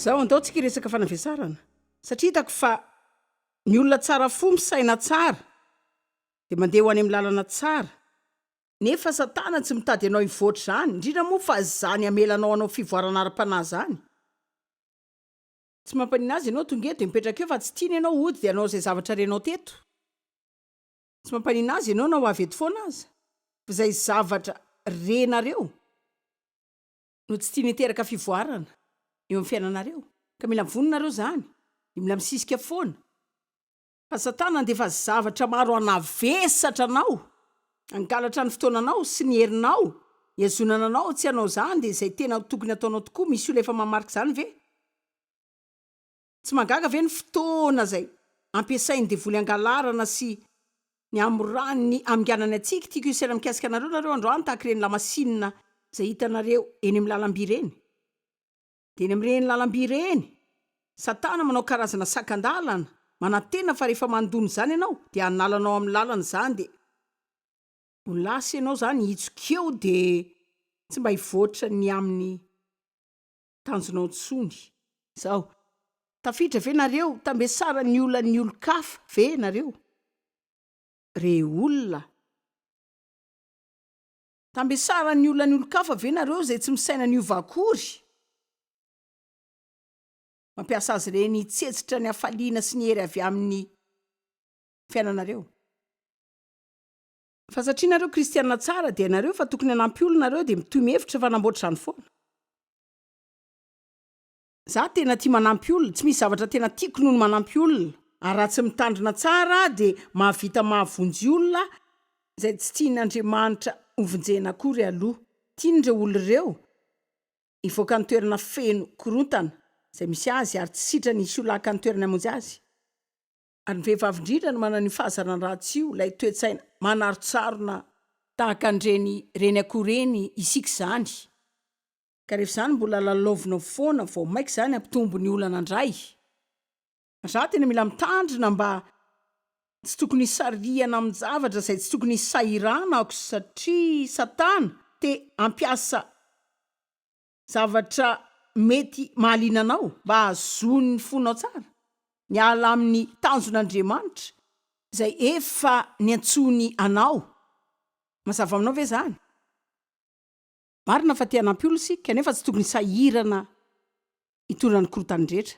Zao, andao tsika hiresaka fanavesarana. Satria hitako fa ny olona tsara fo misaina tsara dia mandeha ho any amin'ny lalana tsara. Nefa satana tsy mitady anao hivoatra izany, indrindra moa fa izany hamela anao hanao fivoarana ara-panahy izany. Tsy mampaninona azy ianao tonga eto dia mipetraka eo fa tsy tiany ianao hody dia hanao izay zavatra renao teto. Tsy mampaninona azy ianao na ho avy eto foana aza fa izay zavatra renareo no tsy tiany hiteraka fivoarana eo amin'ny fiainanareo. Ka mila mivonona nareo izany dia mila misisika foana. Fa satana handefa zavatra maro hanavesatra anao, hangalatra ny fotoananao sy ny herinao, hihazonana anao tsy hanao izany dia izay tena tokony hataonao tokoa, misy olona efa mahamarika izany ve? Tsy mahagaga ve ny fotoana izay ampiasain'ny devoly hangalarana sy ny hamorany ny haminganany antsika? Tiako hisaina mikasika anareo nareo androany tahaka ireny lamasinina izay hitanareo eny amin'ny lalamby ireny. Dia eny amin'ireny lalamby ireny, Satana manao karazana sakan-dalana, manantena fa rehefa mandona izany ianao dia hanala anao amin'ny lalana izany dia ho lasa ianao izany hitsoka eo dia tsy mba hivoatra ny amin'ny tanjonao intsony. Izao, tafiditra ve nareo? Tambesaran'ny olan'ny olon-kafa ve nareo? Re olona. Tambesaran'ny olan'ny olon-kafa ve nareo izay tsy misaina ny hiova akory? Mampiasa azy ireny hitsetsitra ny hafaliana sy ny hery avy amin'ny fiainanareo. Fa satria nareo kristiana tsara dia hainareo fa tokony hanampy olona nareo dia mitohy mihevitra fa hanamboatra izany foana. Za tena tia manampy olona, tsy misy zavatra tena tiako noho ny manampy olona. Ary raha tsy mitandrina tsara aho dia mahavita mahavonjy olona izay tsy tian'Andriamanitra hovonjena akory aloha. Tiany ireo olona ireo hivoaka ny toerana feno korontana izay misy azy ary tsy sitrany hisy olona haka ny toerany hamonjy azy. Ary ny vehivavy indrindra no manana io fahazarana ratsy io, ilay toe-tsaina manarontsarona tahaka an'ireny reny akoho ireny isika izany. Ka rehefa izany mbola lalaovinao foana vao maika izany hampitombo ny olana indray. Za tena mila mitandrina mba tsy tokony hisarihana amin-javatra izay tsy tokony hisahiranako satria satana te hampiasa zavatra mety mahaliana anao mba hahazoany ny fonao tsara, miala amin'ny tanjon'Andriamanitra izay efa niantsoany anao. Mazava aminao ve izany? Marina fa te hanampy olona isika, kanefa tsy tokony hisahirana hitondra ny korontany rehetra.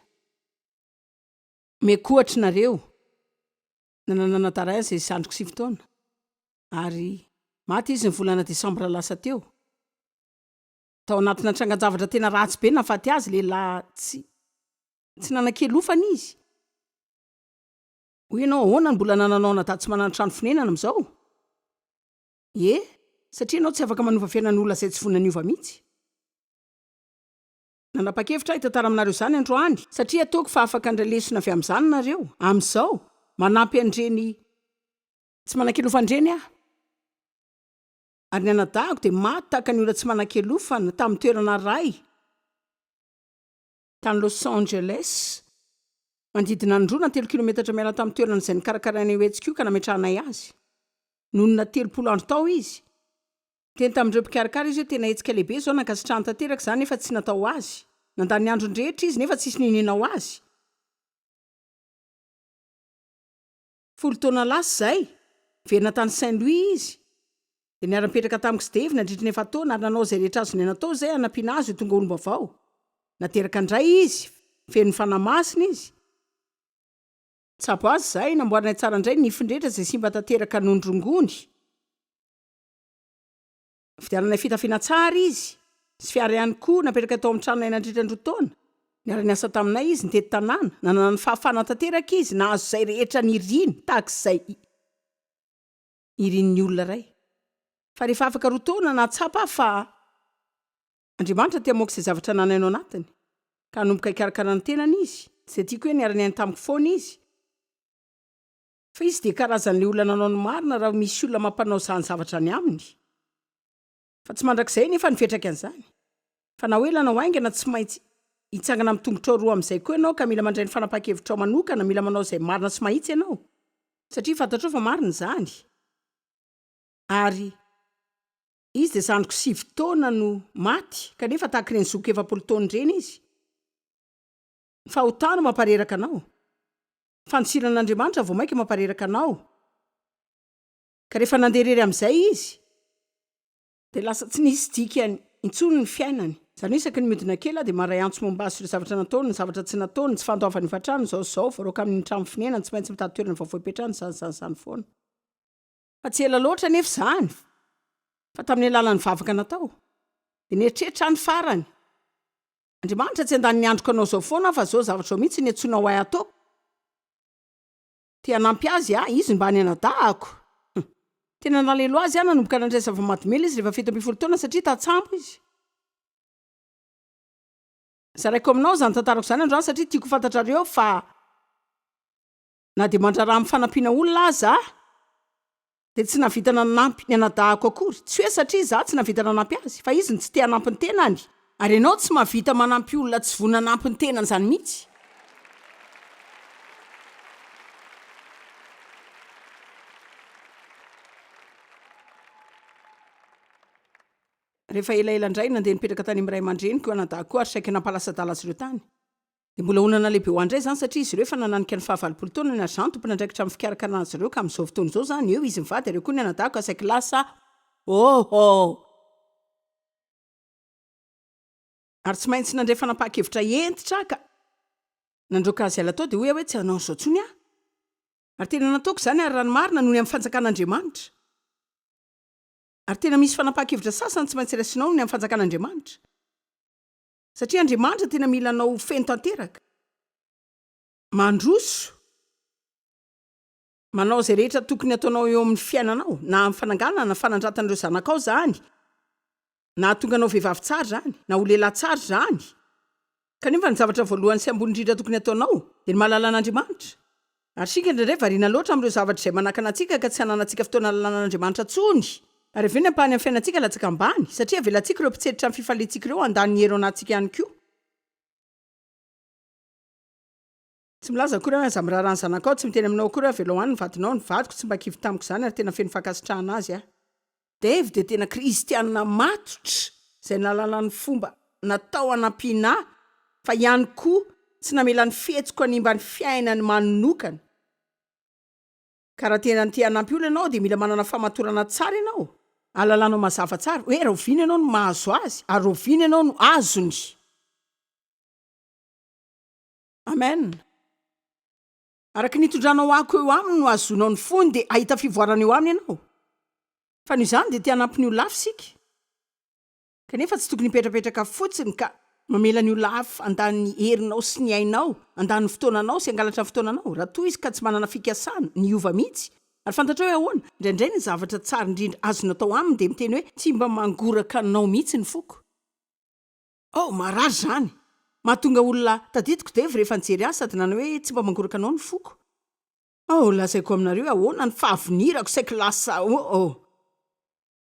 Omeko ohatra nareo, nanana anadahy iray izay zandriko 9 taona, ary maty izy ny volana desambra lasa teo. Tao anatina trangan-javatra tena ratsy be nahafaty azy, lehilahy tsy tsy nanan-kialofana izy. Hoy ianao, ahoana no mbola anananao anadahy tsy manana trano fonenana amin'izao? Ie, satria ianao tsy afaka manova fiainan'olona izay tsy vonona ny hiova mihitsy. Nanapa-kevitra aho hitantara aminareo izany androany, satria ataoko fa afaka handray lesona avy amin'izany nareo. Amin'izao, manampy an'ireny tsy manan-kialofana ireny aho. Ary ny anadahiko dia maty tahaka ny olona tsy manan-kialofana tamin'ny toerana iray tany Los Angeles, manodidina ny roa na telo kilometatra miala tamin'ny toerana izay nikarakarainay io hetsika io ka nametrahanay azy. Nonina 30 andro tao izy. Niteny tamin'ireo mpikarakara izy hoe tena hetsika lehibe izao, nankasitrahany tanteraka izany nefa tsy natao ho azy. Nandany ny androny rehetra izy nefa tsisy niniana ho azy. 10 taona lasa izay, niverina tany Saint Louis izy, dia niara-nipetraka tamiko sy Dave nandritra ny efa-taona ary nanao izay rehetra azonay natao izay hanampiana azy ho tonga olom-baovao. Nateraka indray izy, feno ny Fanahy Masina izy. Nitsabo azy izahay, namboarinay tsara indray ny nifiny rehetra izay simba tanteraka noho ny rongony. Nividiananay fitafiana tsara izy, sy fiara ihany koa, napetraka tao amin'ny tranonay nandritra ny 2 taona. Niara-niasa taminay izy, nitety tanàna. Nanana ny fahafahana tanteraka izy, nahazo izay rehetra niriny, tahaka izay irin'ny olona iray. Fa rehefa afaka 2 taona, nahatsapa aho fa Andriamanitra te hamoaka izay zavatra ananany ao anatiny, ka hanomboka hikarakara ny tenany izy. Tsy dia tiako hoe niara-niaina tamiko foana izy. Fa izy dia karazan'ilay olona nanao ny marina raha misy olona mampanao izany zavatra any aminy. Fa tsy mandrakizay anefa ny fiantraikan'izany. Fa na ho ela na ho haingana tsy maintsy hitsangana amin'ny tongotrao roa amin'izay koa ianao ka mila mandray ny fanapahan-kevitrao manokana, mila manao izay marina sy mahitsy ianao. Satria fantatrao fa marina izany. Ary izy dia zandriko 9 taona no maty kanefa tahaka ireny zokiko 40 taona ireny izy. Ny fahotana mampareraka anao. Ny fandosiran'Andriamanitra vao mainka mampareraka anao. Ka rehefa nandeha irery amin'izay izy, dia lasa tsy nisy dikany intsony ny fiainany. Izany hoe isaky ny mihodina kely aho dia maharay antso momba azy sy ireo zavatra nataony, ny zavatra tsy nataony, ny tsy fandoavany hofantrano, izao sy izao, voaroaka amin'ny trano fonenany, tsy maintsy mitady toerana vaovao hipetrahana, izany izany izany foana. Fa tsy ela loatra anefa izany fa tamin'ny alalan'ny vavaka natao, dia nieritreritra aho ny farany, Andriamanitra tsy handany ny androko hanao izao foana aho fa izao zavatra izao mihitsy no iantsoanao ahy hataoko. Te hanampy azy aho, izy no mba any anadahako. Hum. Tena nalahelo azy aho nanomboka nandray zava-mahadomelina izy rehefa 17 taona satria tantsambo izy. Zaraiko aminao izany tantarako izany androany satria tiako ho fantatrareo fa na dia mandraharaha amin'ny fanampiana olona aza aho dia tsy nahavita nanampy ny anadahako akory. Tsy hoe satria izaho tsy nahavita nanampy azy, fa izy no tsy te hanampy ny tenany. Ary ianao tsy mahavita manampy olona tsy vonona hanampy ny tenany izany mihitsy. Rehefa elaela indray, nandeha nipetraka tany amin'ny ray aman-dreniko io anadahiko io ary saika nampalasa-dala azy ireo tany. Dia mbola olana lehibe ho ahy indray izany satria izy ireo efa nananika ny fahavalopolo taonany ary izaho no tompon'andraikitra amin'ny fikarakarana azy ireo ka amin'izao fotoana izao izany eo izy mivady ary eo koa ny anadahiko ka saiky lasa oh! Ary tsy maintsy nandray fanapahan-kevitra hentitra aho ka nandroaka azy hiala tao dia hoy aho hoe tsy hanao an'izao intsony aho. Ary tena nataoko izany ary raha ny marina noho ny amin'ny fanjakan'Andriamanitra. Ary tena misy fanapahan-kevitra sasany tsy maintsy raisinao noho ny amin'ny fanjakan'Andriamanitra. Satria Andriamanitra tena mila anao ho feno tanteraka. Mandroso. Manao izay rehetra tokony hataonao eo amin'ny fiainanao, na amin'ny fananganana na fanandratana ireo zanakao izany, na hahatonga anao vehivavy tsara izany, na ho lehilahy tsara izany. Kanefa ny zavatra voalohany sy ambony indrindra tokony hataonao, dia ny mahalala an'Andriamanitra. Ary isika indraindray variana loatra amin'ireo zavatra izay manakana antsika ka tsy hananantsika fotoana hahalalana an'Andriamanitra intsony. Ary avy eo ny ampahany amin'ny fiainantsika latsaka ambany, satria avelantsika ireo mpitsetritra ny fifaliantsika ireo handany ny hery ao anatintsika ihany koa. Tsy milaza akory aho hoe aza miraharaha ny zanakao, tsy miteny aminao akory aho avelao any ny vadinao, ny vadiko tsy mba kivy tamiko izany ary tena feno fankasitrahana azy aho. Dave dia tena kristianina matotra izay nahalala ny fomba natao hanampiana ahy fa ihany koa tsy namela ny fihetsiko hanimba ny fiainany manokana. Ka raha tena te hanampy olona ianao dia mila manana famatorana tsara ianao, ahalalanao mazava tsara hoe rahoviana ianao no mahazo azy ary rahoviana ianao no azony. Amen. Araka ny itondranao ako eo aminy no ahazoanao ny fony dia hahita fivoarana eo aminy ianao. Fa noho izany dia te hanampy ny olona hafa isika. Kanefa tsy tokony hipetrapetraka fotsiny ka mamela ny olona hafa handany ny herinao sy ny ainao, handany ny fotoananao sy hangalatra ny fotoananao, raha toa izy ka tsy manana fikasana ny hiova mihitsy. Ary fantatrao hoe ahoana? Indraindray ny zavatra tsara indrindra azo natao aminy dia miteny hoe, Tsy mba mangoraka anao mihitsy ny foko. Oh, marary izany! Mahatonga olona, tadidiko Dave rehefa nijery ahy sady nanao hoe tsy mba mangoraka anao ny foko. Oh, lazaiko aminareo hoe ahoana ny fahavinirako saiky lasa, oh, oh.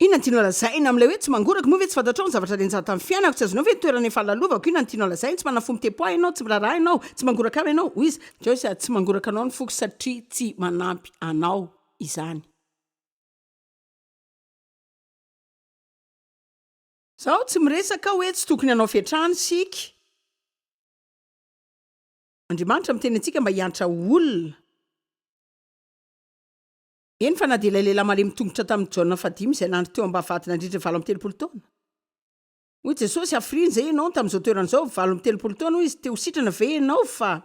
Inona no tianao lazaina amin'ilay hoe tsy mangoraka? Moa ve tsy fantatrao ny zavatra nianjady tamin'ny fiainako? Tsy azonao ve ny toerana efa lalovako? Inona no tianao lazaina? Tsy manana fo mitepo ahy ianao, tsy miraharaha ianao, tsy mangoraka ahy ianao. Hoy izy, Joyce, tsy mangoraka anao ny foko satria tsy manampy anao izany. Izaho tsy miresaka hoe tsy tokony hanao fiantrana isika. Andriamanitra miteny antsika mba hiantra olona. Eny fa na dia ilay lehilahy malemy tongotra tamin'i Jaona fahadimy izay nandry teo am-bavahady nandritra ny 38 taona. Hoy Jesosy, Hafiriana izay ianao tamin'izao toerana izao, 38 taona hoy izy, te ho sitrana ve ianao fa.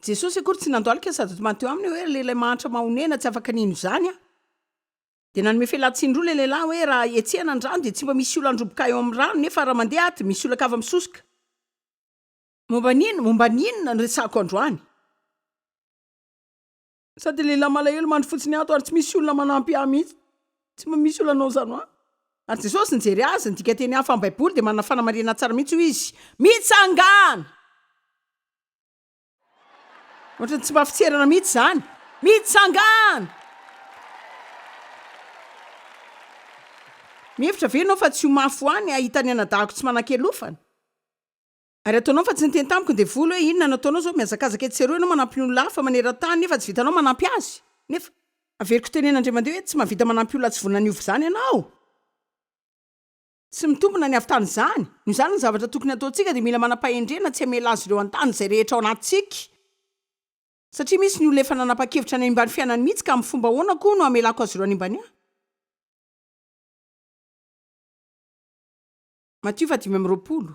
Jesosy akory tsy nandohalika sady nitomany teo aminy hoe, Ry lehilahy mahantra mahonena, tsy afaka nino izany aho. Dia nanome fialan-tsiny roa ilay lehilahy hoe, Raha hetsehana ny rano dia tsy mba misy olona handroboka ahy eo amin'ny rano, nefa raha mandeha aho dia misy olon-kafa misosoka. Momba ny inona? Momba ny inona no resahako androany? Sady lehilahy malahelo mandry fotsiny ato ary tsy misy olona manampy ahy mihitsy. Tsy mba misy olona hanao izany ho ahy. Ary Jesosy nijery azy, ny dikanteny hafa amin'ny Baiboly dia manana fanamarihana tsara mihitsy hoy izy, Mitsangàna! Ohatran'ny tsy mba fitserana mihitsy izany. Mitsangàna! Mihevitra ve ianao fa tsy ho mafy ho ahy ny hahita ny anadahiko tsy manan-kialofana? Ary ataonao fa tsy niteny tamiko ny devoly hoe inona no ataonao izao, mihazakazaka etsy sy eroa ianao manampy ny olona hafa maneran-tany nefa tsy vitanao manampy azy. Nefa averiko tenena indray mandeha hoe tsy mahavita manampy olona tsy vonona ny hiova izany ianao. Tsy mitombina ny hahavitana izany. Noho izany, ny zavatra tokony hataontsika dia mila manam-pahendrena tsy hamela azy ireo handany izay rehetra ao anatintsika. Satria misy ny olona efa nanapa-kevitra ny hanimba ny fiainany mihitsy ka amin'ny fomba ahoana koa no hamelako azy ireo hanimba ny ahy? Matio faha 25.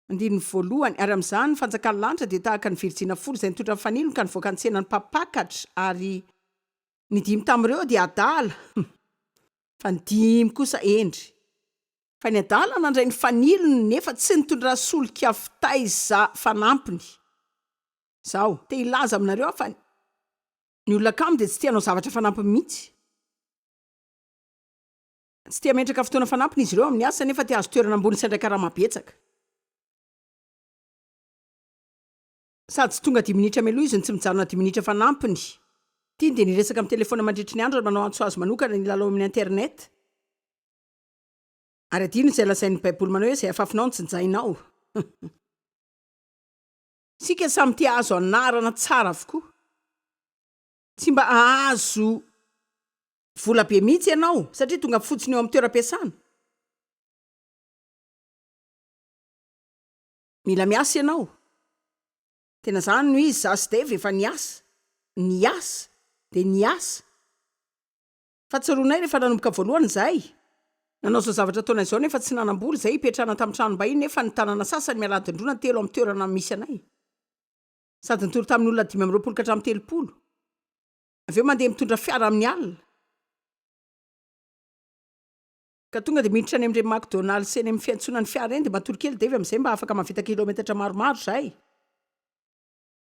Andininy voalohany, Ary amin'izany ny fanjakan'ny lanitra dia tahaka ny virijina folo izay nitondra ny fanilony ka nivoaka nitsena ny mpampakatra, ary ny dimy tamin'ireo dia adala, fa ny dimy kosa hendry. Fa ny adala nandray ny fanilony nefa tsy nitondra solika fitaiza fanampiny. Izaho, te hilaza aminareo aho fa ny olona kamo dia tsy te hanao zavatra fanampiny mihitsy. Tsy te hametraka fotoana fanampiny izy ireo amin'ny asa nefa te hahazo toerana ambony sy handray karama betsaka. Sady tsy tonga dimy minitra mialoha izy no tsy mijanona dimy minitra fanampiny. Tiany dia ny hiresaka amin'ny telefaonina mandritry ny andro ary manao antso azy manokana ny hilalao amin'ny internet. Ary adino izay lazain'ny Baiboly manao hoe izay afafinao no tsinjainao. Isika samy te hahazo anarana tsara avokoa. Tsy mba hahazo vola be mihitsy ianao satria tonga fotsiny eo amin'ny toeram-piasana. Mila miasa ianao. Tena zany no izy, za sy Dave efa niasa, niasa, dia niasa. Fa tsaroanay rehefa nanomboka voalohany izahay, nanao izao zavatra ataonay izao nefa tsy nanam-bola izay hipetrahana tamin'ny tranom-bahiny nefa ny tanàna sasany miala adiny roa na telo amin'ny toerana misy anay. Sady nitory tamin'ny olona 25 ka hatramin'ny 30. Avy eo mandeha mitondra fiara amin'ny alina. Ka tonga dia miditra any amin'ireny McDonald's eny amin'ny fiantsonan'ny fiara ireny dia matory kely Dave amin'izay mba afaka mahavita kilaometatra maromaro izahay.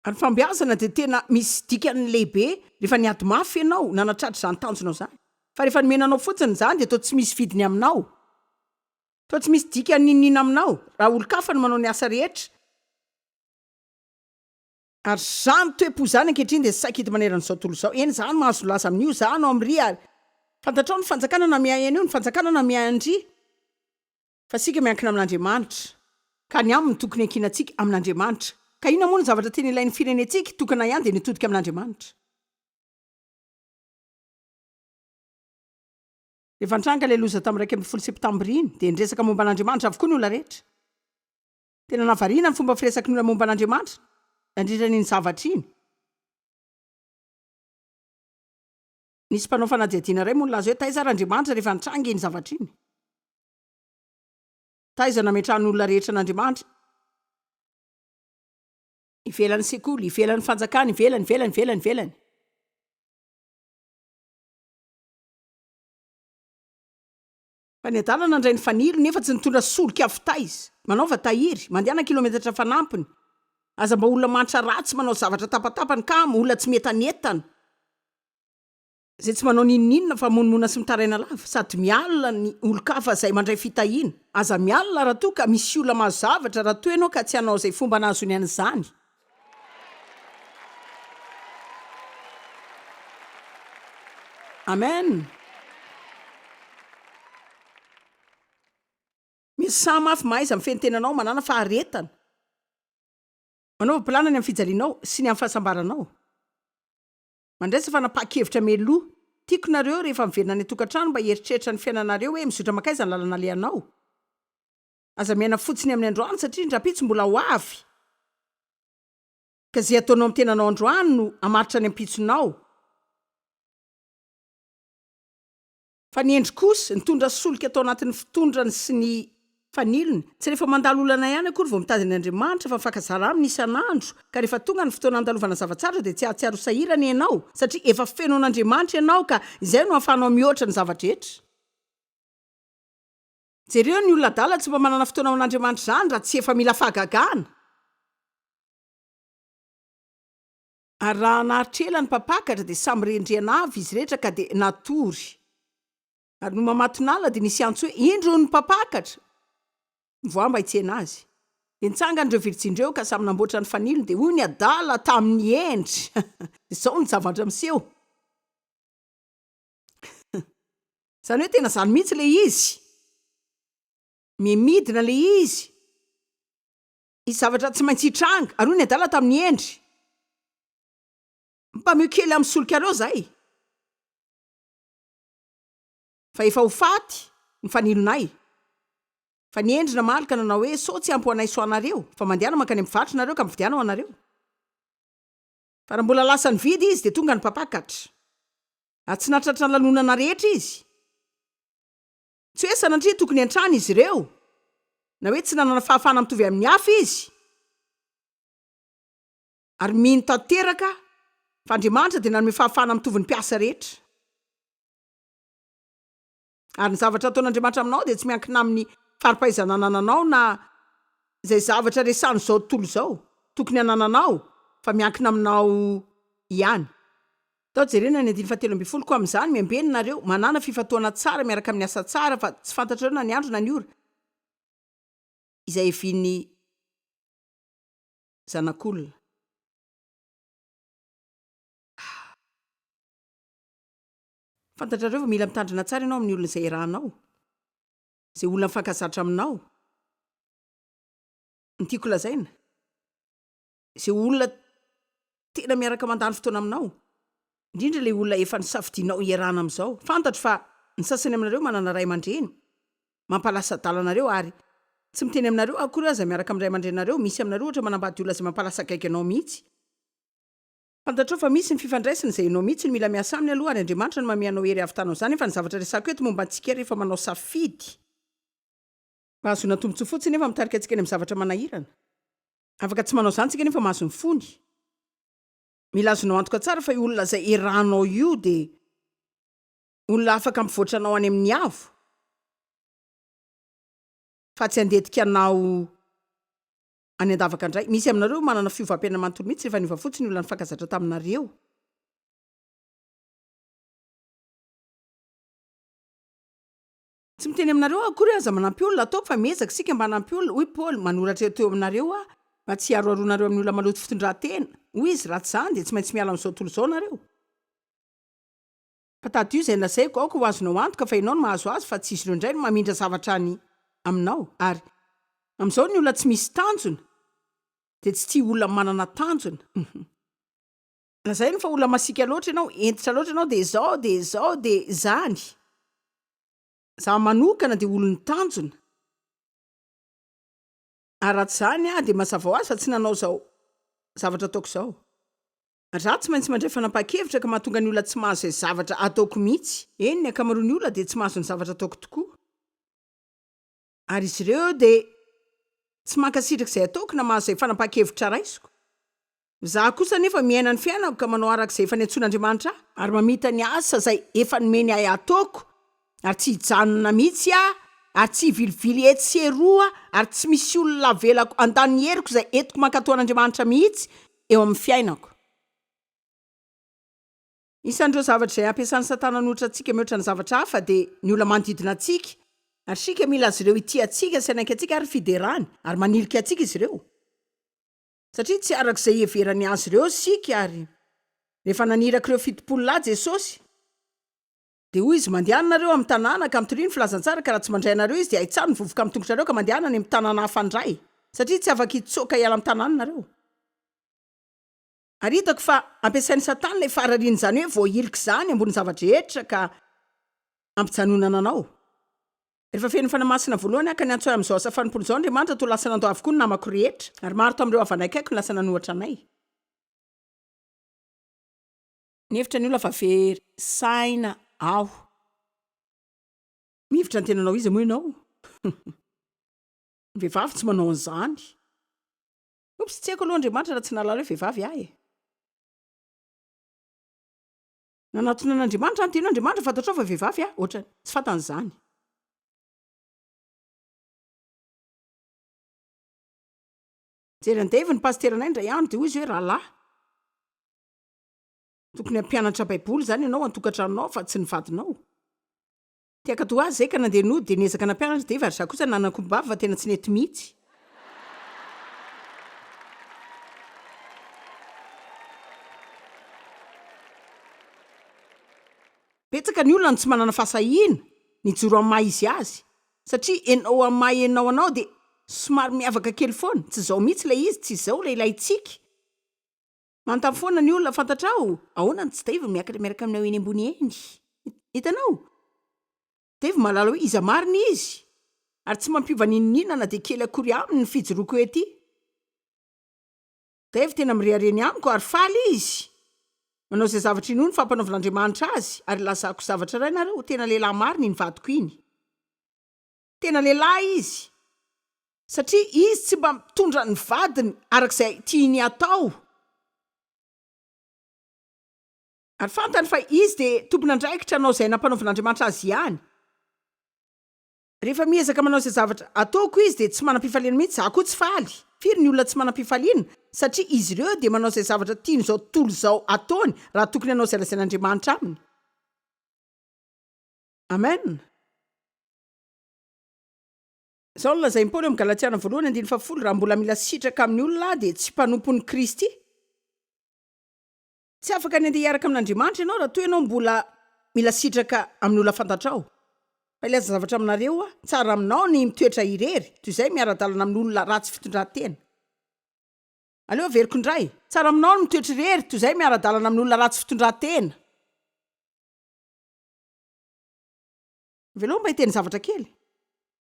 Ary ny fahombiazana dia tena misy dikany lehibe rehefa niady mafy ianao nanatratra izany tanjonao izany. Fa rehefa nomena anao fotsiny izany dia toa tsy misy vidiny aminao. Toa tsy misy dikany n'inon'inona aminao raha olon-kafa no manao ny asa rehetra. Ary izany toe-po izany ankehitriny dia saika hita manerana izao tontolo izao. Eny, izaho no mahazo laza amin'io, izaho no amin'ry ary fantatrao ny fanjakana na miahy an'io, ny fanjakana na miahy an-dry. Fa isika miankina amin'Andriamanitra, ka ny aminy tokony hiankinantsika amin'Andriamanitra. Ka inona moa no zavatra tena ilain'ny firenentsika? Tokana ihany dia ny hitodika amin'Andriamanitra. Rehefa nitranga ilay loza tamin'ny 11 septambra iny, dia niresaka momba an'Andriamanitra avokoa ny olona rehetra. Tena nahavariana ny fomba firesaky ny olona momba an'Andriamanitra nandritra an'iny zavatra iny. Nisy mpanao fanadihadiana iray moa nilaza hoe, Taiza ary Andriamanitra rehefa nitranga iny zavatra iny? Taiza no nametrahan'ny olona rehetra an'Andriamanitra? Ivelan'ny sekoly, ivelan'ny fanjakana, ivelany, ivelany, ivelany, ivelany. Fa ny adala nandray ny fanilo nefa tsy nitondra solika avy taiza. Manaova tahiry, mandehana kilometatra fanampiny. Aza mba olona mantra ratsy manao zavatra tapatapany kamo, olona tsy mietanetana. Izay tsy manao n'inon'inona fa monomona sy mitaraina lava, sady mialona ny olon-kafa izay mandray fitahiana. Aza mialona raha toa ka misy olona mahazo zavatra raha toa ianao ka tsy hanao izay fomba nahazoany an'izany. Amen. Miasà mafy, mahaiza mifehy ny tenanao, manàna faharetana. Manaova planina ny amin'ny fijalianao sy ny amin'ny fahasambaranao. Mandraisa fanapahan-kevitra mialoha. Tiako nareo rehefa miverina any an-tokantrano mba hieritreritra ny fiainanareo hoe mizotra mankaiza ny lalana alehanao. Aza miaina fotsiny amin'ny androany satria ny rahampitso mbola ho avy. Ka izay ataonao amin'ny tenanao androany no hamaritra ny ampitsonao. Fa ny hendry kosa, nitondra solika tao anatin'ny fitondrany sy ny fanilony. Tsy rehefa mandalo olana ihany akory vao mitady an' Andriamanitra fa mifankazara aminy isan'andro. Ka rehefa tonga ny fotoana handalovana zava-tsarotra dia tsy hahatsiaro ho sahirana ianao satria efa feno an'Andriamanitra ianao ka izay no ahafahanao mihoatra ny zava-drehetra. Jereo ny olona adala tsy mba manana fotoana ho an'Andriamanitra izany raha tsy efa mila fahagagana. Ary raha naharitra ela ny mpampakatra dia samy rendrehana avy izy rehetra ka dia natory. Ary nony mamatonalina dia nisy antso hoe, Indro ny mpampakatra! Mivoaha mba hitsena azy. Dia nitsangana ireo virjiny ireo ka samy namboatra ny fanilony, dia hoy ny adala tamin'ny hendry, Izao no zavatra miseho. Izany hoe tena izany mihitsy ilay izy. Miha-midina ilay izy. Hisy zavatra tsy maintsy hitranga. Ary hoy ny adala tamin'ny hendry, Mpameo kely amin'ny solikareo izahay. Fa efa ho faty ny fanilonay. Fa ny hendry namaly ka nanao hoe, Sao tsy ampy ho anay sy ho anareo, fa mandehana mankany amin'ny mpivarotra nareo ka mividiana ho anareo. Fa raha mbola lasa nividy izy, dia tonga ny mpampakatra. Ary tsy nahatratra ny lanonana rehetra izy. Tsy hoe sanatria tokony hiantrano izy ireo, na hoe tsy nanana fahafahana mitovy amin'ny hafa izy. Ary mino tanteraka aho fa Andriamanitra dia nanome fahafahana mitovy ny mpiasa rehetra. Ary ny zavatra ataon'Andriamanitra aminao dia tsy miankina amin'ny fari-pahaizana anananao na izay zavatra resahan'izao tontolo izao tokony hanananao fa miankina aminao ihany. Tao jerena ny andininy fahatelo ambin'ny folo, Koa amin'izany, miambena nareo, manàna fifantohana tsara miaraka amin'ny asa tsara, fa tsy fantatrareo na ny andro na ny ora izay hiavian'ny Zanak'olona. Fantatrareo fa mila mitandrina tsara ianao amin'ny olona izay iarahanao, izay olona mifankazatra aminao. Ny tiako lazaina, izay olona tena miaraka mandany fotoana aminao, indrindra ilay olona efa nosafidianao hiarahana amin'izao. Fantatro fa ny sasany aminareo manana ray aman-dreny mampalasa adala anareo ary tsy miteny aminareo aho akory aza miaraka amin'ny ray aman-dreninareo, misy aminareo ohatra manambady olona izay mampalasa gaigy anao mihitsy. Fantatrao fa misy ny fifandraisana izay ianao mihitsy no mila miasa aminy aloha ary Andriamanitra no manome anao hery hahavitanao izany nefa ny zavatra resahako eto momba antsika rehefa manao safidy mba hahazoana tombotsoa fotsiny nefa mitarika antsika any amin'ny zavatra manahirana. Afaka tsy manao izany tsika nefa mahazo ny fony. Mila azonao antoka tsara fa io olona izay iarahanao io dia olona afaka hampivoatra anao any amin'ny avo fa tsy handetika anao any an-davaka indray. Misy aminareo manana fiovam-piainana manontolo mihitsy rehefa niova fotsiny ny olona nifankazatra taminareo. Tsy miteny aminareo aho akory hoe aza manampy olona, ataoko fa miezaka isika mba hanampy olona, hoy Paoly, manoratra eto eo aminareo aho mba tsy hiaroharoanareo amin'ny olona maloto fitondran-tena. Hoy izy, raha tsy izany dia tsy maintsy miala amin'izao tontolo izao nareo. Fa tadidio izay nolazaiko, aoka ho azonao antoka fa ianao no mahazo azy fa tsy izy ireo indray no mamindra zavatra any aminao. Ary amin'izao ny olona tsy misy tanjona dia tsy tia olona manana tanjona. Lazainy fa olona masiaka loatra ianao, hentitra loatra ianao dia izao dia izao dia izany. Izaho manokana dia olon'ny tanjona. Ary raha tsy izany aho dia mazava ho azy fa tsy nanao izao zavatra ataoko izao. Raha tsy maintsy mandray fanapahan-kevitra ka mahatonga ny olona tsy mahazo izay zavatra ataoko mihitsy. Eny, ny ankamaroan'ny olona dia tsy mahazo ny zavatra ataoko tokoa. Ary izy ireo dia tsy mankasitraka izay ataoko na mahazo izay fanapahan-kevitra raisiko. Izaho kosa anefa miaina ny fiainako ka manao araka izay efa niantsoan'Andriamanitra ahy, ary mamita ny asa izay efa nomeny ahy hataoko, ary tsy hijanona mihitsy aho, ary tsy hivilivily etsy sy eroa, ary tsy misy olona avelako handany ny heriko izay entiko mankatò an'Andriamanitra mihitsy eo amin'ny fiainako. Isan'ireo zavatra izay ampiasan'i Satana hanohitra antsika mihoatra ny zavatra hafa dia ny olona manodidina antsika, ary isika mila azy ireo hitia antsika sy hanaiky antsika ary fiderany, ary manilika antsika izy ireo. Satria tsy araka izay iheverany azy ireo isika, ary rehefa naniraka ireo 70 lahy Jesosy, Dia hoy izy, Mandehana nareo amin'ny tanàna ka mitoria ny filazantsara, ka raha tsy mandray anareo izy, dia ahitsano ny vovoka amin'ny tongotrareo ka mandehana any amin'ny tanàna hafa indray, satria tsy afaka hitsoaka hiala amin'ny tanàna nareo. Ary hitako fa ampiasain'i Satana ilay fahararian'izany hoe voahilika izany ambonin'ny zava-drehetra ka hampijanonana anao. Rehefa feno ny Fanahy Masina voalohany aho ka niantso ahy amin'izao asa fanompoana izao Andriamanitra, toa lasa nandao avokoa ny namako rehetra, ary maro tamin'ireo havanay akaiky no lasa nanohatra anay. Nihevitra ny olona fa very saina aho. Mihevitra ny tenanao iza moa ianao? Ny vehivavy tsy manao an'izany. Oops, tsy haiko aloha Andriamanitra raha tsy nahalala hoe vehivavy aho e. Nanatona an'Andriamanitra aho niteny hoe Andriamanitra fantatrao fa vehivavy aho. Ohatrany tsy fantany izany. Nijery an'i Dave ny pasiteranay indray andro dia hoy izy hoe rahalahy. Tokony hampianatra baiboly izany ianao an-tokantranonao fa tsy ny vadinao. Te hankatò azy izay ka nandeha nody dia niezaka nampianatra Dave ary izaho kosa nanakombava fa tena tsy nety mihitsy. Betsaka ny olona no tsy manana fahasahiana ny hijoro amin'ny maha izy azy satria enao amin'ny maha enao anao dia somary miavaka kely foana, tsy izao mihitsy ilay izy, tsy izao ilay ilaintsika. Manontany foana ny olona, fantatrao? Ahoana no tsy Dave miakatra miaraka aminao eny ambony eny? Hitanao? Dave mahalala hoe iza marina izy, ary tsy mampiova n'inon'inona na dia kely akory aminy ny fijoroako ety. Dave tena mirehareha ny amiko ary faly izy manao izay zavatra inoany fa ampanaovin'Andriamanitra azy, ary lazako zavatra iray nareo, tena lehilahy marina iny vadiko iny. Tena lehilahy izy, satria izy tsy mba mitondra ny vadiny araka izay tiany atao. Ary fantany fa izy dia tompon'andraikitra hanao izay nampanaovin'Andriamanitra azy ihany. Rehefa miezaka manao izay zavatra ataoko izy dia tsy manam-pifaliana mihitsy, izaho koa tsy faly. Firy ny olona tsy manam-pifaliana satria izy ireo dia manao izay zavatra tian'izao tontolo izao ataony raha tokony hanao izay lazain'Andriamanitra aminy. Amen. Izao no lazain'i Paoly ao amin'ny Galatiana voalohany andininy fahafolo, Raha mbola mila sitraka amin'ny olona aho dia tsy mpanompon'i Kristy. Tsy afaka ny handeha hiaraka amin'Andriamanitra ianao raha toa ianao mbola mila sitraka amin'ny olona fantatrao. Fa hilaza zavatra aminareo aho, tsara aminao ny mitoetra irery, toy izay miara-dalana amin'olona ratsy fitondran-tena. Aleo averiko indray, tsara aminao ny mitoetra irery, toy izay miara-dalana amin'olona ratsy fitondran-tena. Avelao mba hiteny zavatra kely.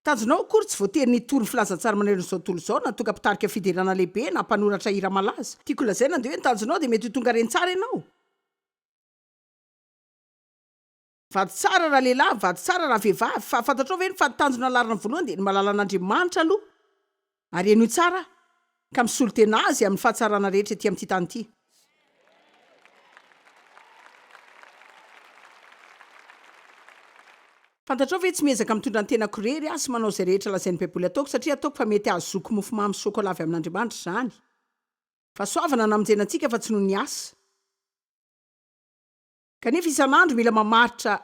Tanjonao akory tsy voatery ny hitory ny filazantsara manerana izao tontolo izao na tonga mpitarika fiderana lehibe na mpanoratra hira malaza. Tiako lazaina dia hoe ny tanjonao dia mety ho tonga reny tsara ianao. Vady tsara raha lehilahy, vady tsara raha vehivavy. Fa fantatrao ve ny fa ny tanjona laharana voalohany dia ny mahalala an'Andriamanitra aloha ary henoy tsara ka misolo tena Azy amin'ny fahatsarana rehetra ety amin'ity tany ity. Fantatrao ve, tsy miezaka mitondra ny tenako irery aho sy manao izay rehetra lazain'ny Baiboly ataoko satria ataoko fa mety hahazoako mofomamy sy chocolat avy amin'Andriamanitra izany. Fahasoavana namonjena antsika fa tsy noho ny asa. Kanefa isan'andro mila mamaritra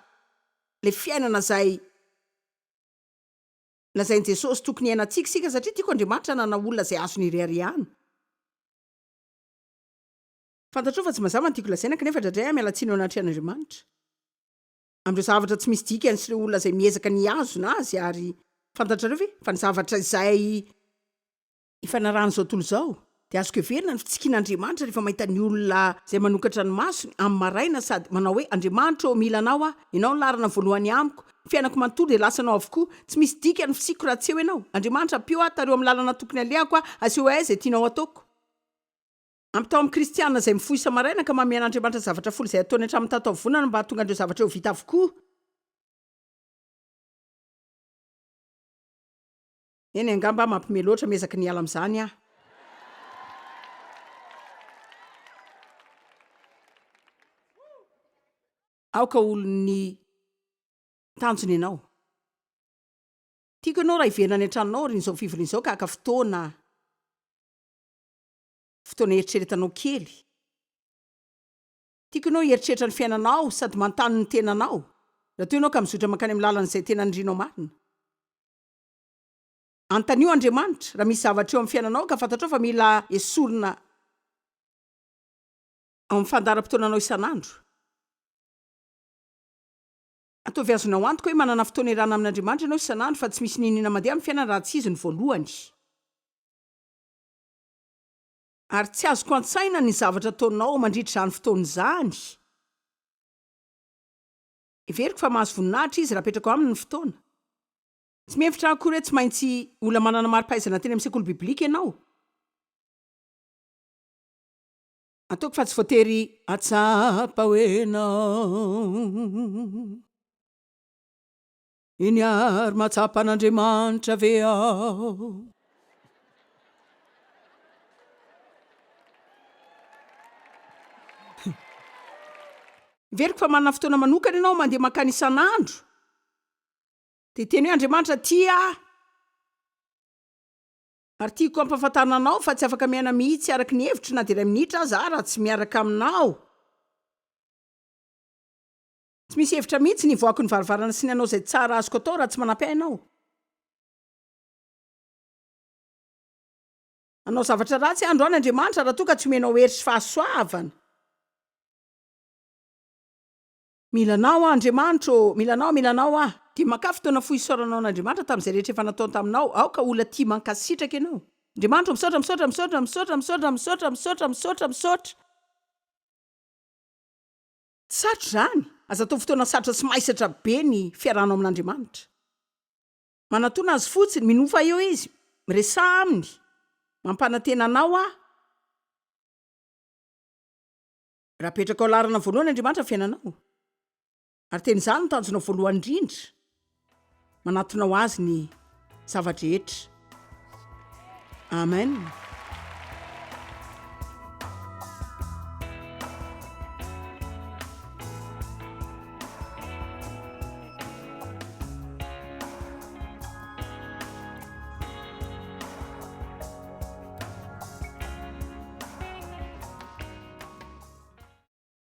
ilay fiainana izay lazain'i Jesosy tokony hiainantsika isika satria tiako Andriamanitra hanana olona izay azony ireharehana. Fantatrao fa tsy mazava ny tiako lazaina kanefa indraindray aho miala tsiny eo anatrehan'Andriamanitra. Amin'ireo zavatra tsy misy dikany sy ireo olona izay miezaka ny hihazona azy ary fantatrareo ve fa ny zavatra izay ifanarahan'izao tontolo izao dia azoko heverina ny fitsikian'Andriamanitra rehefa mahita ny olona izay manokatra ny masony amin'ny maraina sady manao hoe Andriamanitra ô mila anao aho, ianao no laharana voalohany amiko, ny fiainako manontolo dia lasanao avokoa, tsy misy dikany ny fisiako raha tsy eo ianao, Andriamanitra ampio aho, tariho amin'ny lalana tokony alehako aho, asehoy ahy izay tianao hataoko. Ampitao amin'ny kristiana izay mifoha isa-maraina ka manome an'Andriamanitra zavatra folo izay ataony hatramin'ny tataovonana mba hahatonga an'ireo zavatra ireo ho vita avokoa. Eny, angamba aho mampime loatra, miezaka ny hiala amin'izany aho. Aoka ho olon'ny tanjona ianao. Tiako ianao raha hiverina any an-tranonao aorian'izao fivoriana izao ka haka fotoana. Fotoana hieritreretanao kely. Tiako ianao hieritreritra ny fiainanao sady manontany ny tenanao, raha toa ianao ka mizotra mankany amin'ny lalana izay tena nirinao marina. Anontanio Andriamanitra raha misy zavatra eo amin'ny fiainanao ka fantatrao fa mila esorina ao amin'ny fandaharam-potoananao isan'andro. Ataovy azonao antoka hoe manana fotoana iarahana amin'Andriamanitra ianao isan'andro fa tsy misy n'inon'inona mandeha amin'ny fiainana raha tsy Izy no voalohany. Ary tsy azoko an-tsaina ny zavatra ataonao mandritra izany fotoana izany. Heveriko fa mahazo voninahitra izy raha apetrako aminy ny fotoana. Tsy mihevitra aho akory hoe tsy maintsy olona manana mari-pahaizana teny amin'ny sekoly biblika ianao. Ataoko fa tsy voatery hahatsapa hoe ianao. Eny ary mahatsapa an'Andriamanitra ve aho? Heveriko fa manana fotoana manokana ianao mandeha mankany isan'andro. Dia teny hoe Andriamanitra tia ahy. Ary tiako hampahafantarina anao fa tsy afaka miaina mihitsy araka ny hevitro na dia iray minitra aza aho raha tsy miaraka aminao. Tsy misy hevitra mihitsy ny hivoahako ny varavarana sy ny hanao izay tsara azoko atao raha tsy manampy ahy ianao. Hanao zavatra ratsy aho androany Andriamanitra raha toa ka tsy omenao hery sy fahasoavana. Mila anao aho Andriamanitra ô, mila anao, mila anao aho. Dia makà fotoana fohy hisaoranao an'Andriamanitra tamin'izay rehetra efa nataony taminao. Aoka olona tia mankasitraka ianao. Andriamanitra ô, misaotra, misaotra, misaotra, misaotra, misaotra, misaotra, misaotra, misaotra, misaotra. Tsy sarotra izany. Aza atao fotoana sarotra sy maisatra be ny fiarahanao amin'Andriamanitra. Manatona Azy fotsiny, minoa fa eo Izy, miresaha Aminy, mampanantena anao aho. Raha apetrakao laharana voalohany Andriamanitra ny fiainanao, ary tena izany no tanjonao voalohany indrindra, manatona ho Azy ny zava-drehetra. Amen.